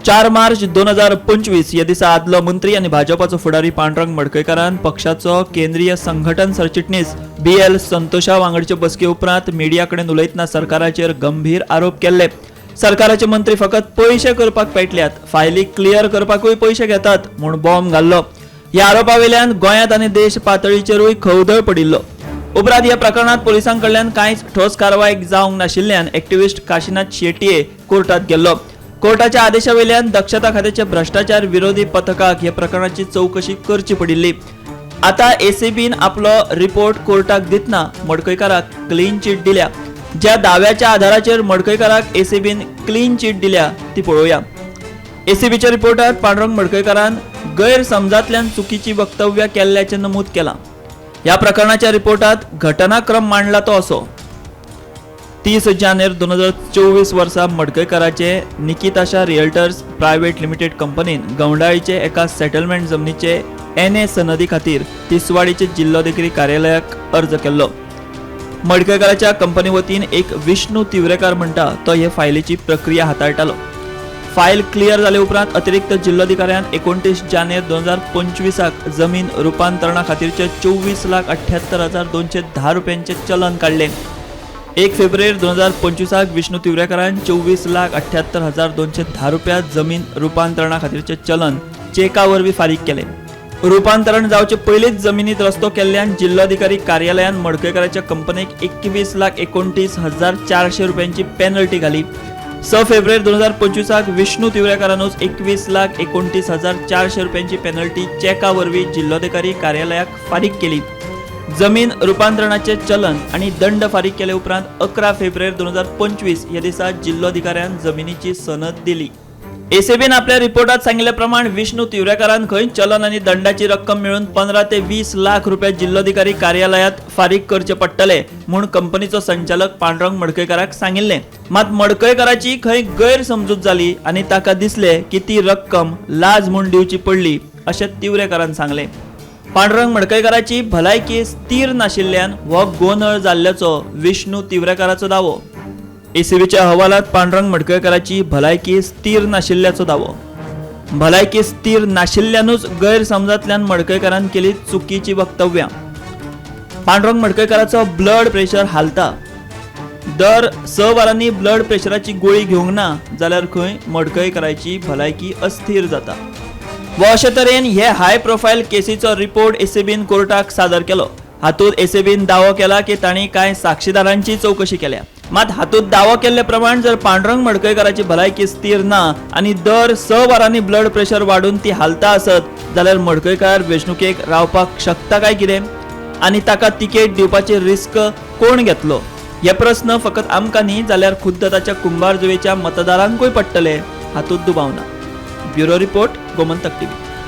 4 मार्च 2025 ह्या दिसा आदलो मंत्री आनी भाजपाचो फुडारी पांडुरंग मडकयकारान पक्षाचो केंद्रीय संघटन सरचिटणीस BL संतोषा वांगडचे बसके उपरांत मिडिया कडेन उलयतना सरकाराचेर गंभीर आरोप केल्ले. सरकाराचे मंत्री फकत पयशे करपाक पेटल्यात, फायली क्लियर करपाकूय पयशे घेतात म्हूण बॉम्ब घाल्लो. ह्या आरोपा वयल्यान गोंयांत आनी देश पातळीचेरूय खवदळ पडिल्लो. उपरांत ह्या प्रकरणात पोलिसां कडल्यान कांयच ठोस कारवाय जावंक नाशिल्ल्यान एक्टिविस्ट काशीनाथ शेटये कोर्टात गेल्लो. कोर्टाच्या आदेशा वयल्यान दक्षता खात्याचे भ्रष्टाचार विरोधी पथकाक ह्या प्रकरणाची चवकशी करची पडिल्ली. आता एसीबीन आपलो रिपोर्ट कोर्टाक दितना मडकयकाराक क्लीन चीट दिल्या. ज्या दाव्याच्या आधाराचेर मडकयकाराक एसीबीन क्लीन चीट दिल्या ती पळोवया. एसीबीच्या रिपोर्टात पांडुरंग मडकयकारान गैरसमजांतल्यान चुकीची वक्तव्य केल्ल्याचें नमूद केलां. ह्या प्रकरणाच्या रिपोर्टात घटनाक्रम मांडला तो असो: 30 जानेर 2024 वर्सा मडकयकाराचे निकिताशा रियल्टर्स प्रायव्हेट लिमिटेड कंपनीन गवंडाळीचे एका सेटलमेंट जमनीचे NA सनदी खातीर तिसवाडीचे जिल्लोधिकारी कार्यालयाक अर्ज केल्लो. मडकयकाराच्या कंपनी वतीन एक विष्णू तिवरेकार म्हणटा तो हे फायलीची प्रक्रिया हाताळटालो. फायल क्लियर जाले उपरांत अतिरिक्त जिल्लोधिकाऱ्यान 29 जानेर 2025 जमीन रुपांतरणा खातीरचे 24,78,210 रुपयांचे चलन काडले. 1 फेब्रुवारी 2025 विष्णू तिवरेकारान 24,78,210 रुपया जमीन रुपांतरणा खातीरचे चलन चेका वरवीं फारीक केले. रुपांतरण जावचे पयलींच जमिनीत रस्तो केल्ल्यान जिल्लोधिकारी कार्यालयान मडकयकाराच्या कंपनीक 21,29,400 रुपयांची पेनल्टी घाली. 6 फेब्रुवारी 2025 विष्णू तिवरेकारानूच 21,29,400 रुपयांची पेनल्टी चेका वरवीं जिल्लोधिकारी कार्यालयाक फारीक केली. जमीन रुपांतरणाचे चलन आणि दंड फारीक केले उपरांत 11 फेब्रुवारी 2025 ह्या दिसा जिल्लोधिकाऱ्यान जमिनीची सनद दिली. एसीबीन आपल्या रिपोर्टात सांगिल्ल्या प्रमाण विष्णू तिवरेकारान खंय चलन आनी दंडाची रक्कम मेळून 15 ते 20 लाख रुपया जिल्लोधिकारी कार्यालयात फारीक करचे पडटले म्हूण कंपनीचो संचालक पांडुरंग मडकयकाराक सांगिल्लें. मात मडकयकाराची खंय गैरसमजूत जाली आनी ताका दिसले की ती रक्कम लाज म्हूण दिवची पडली अशें तिवरेकारान सांगलें. पांडुरंग मडकयकाराची भलायकी स्थीर नाशिल्ल्यान हो गोंदळ जाल्ल्याचो विष्णू तिवरेकाराचो दावो. एसीबीच्या अहवालात पांडुरंग मडकयकाराची भलायकी स्थीर नाशिल्ल्याचो दावो. भलायकी स्थीर नाशिल्ल्यानूच गैरसमजांतल्यान मडकयकारान केली चुकीची वक्तव्यां. पांडुरंग मडकयकाराचो ब्लड प्रेशर हालता. दर 6 वरांनी ब्लड प्रेशराची गोळी घेवंक ना जाल्यार खंय मडकयकाराची भलायकी अस्थिर जाता. व अशे तरेन हे हाय प्रोफायल केसीचो रिपोर्ट एसीबीन कोर्टाक सादर केलो. हातूंत एसीबीन दावो केला की तांणी कांय साक्षीदारांची चवकशी केल्या. मात हातूंत दावो केल्ले प्रमाण जर पांडुरंग मडकयकाराची भलायकी स्थीर ना आनी दर 6 वरांनी ब्लड प्रेशर वाडून ती हालता आसत जाल्यार मडकयकार वेंचणुकेक रावपाक शकता काय कितें आनी ताका तिकेट दिवपाची रिस्क कोण घेतलो, हे प्रस्न फकत आमकां न्ही जाल्यार खुद्द ताच्या कुंभारजुवेच्या मतदारांकूय पडटले, हातूंत दुबाव ना. Bureau report, Gomantak TV.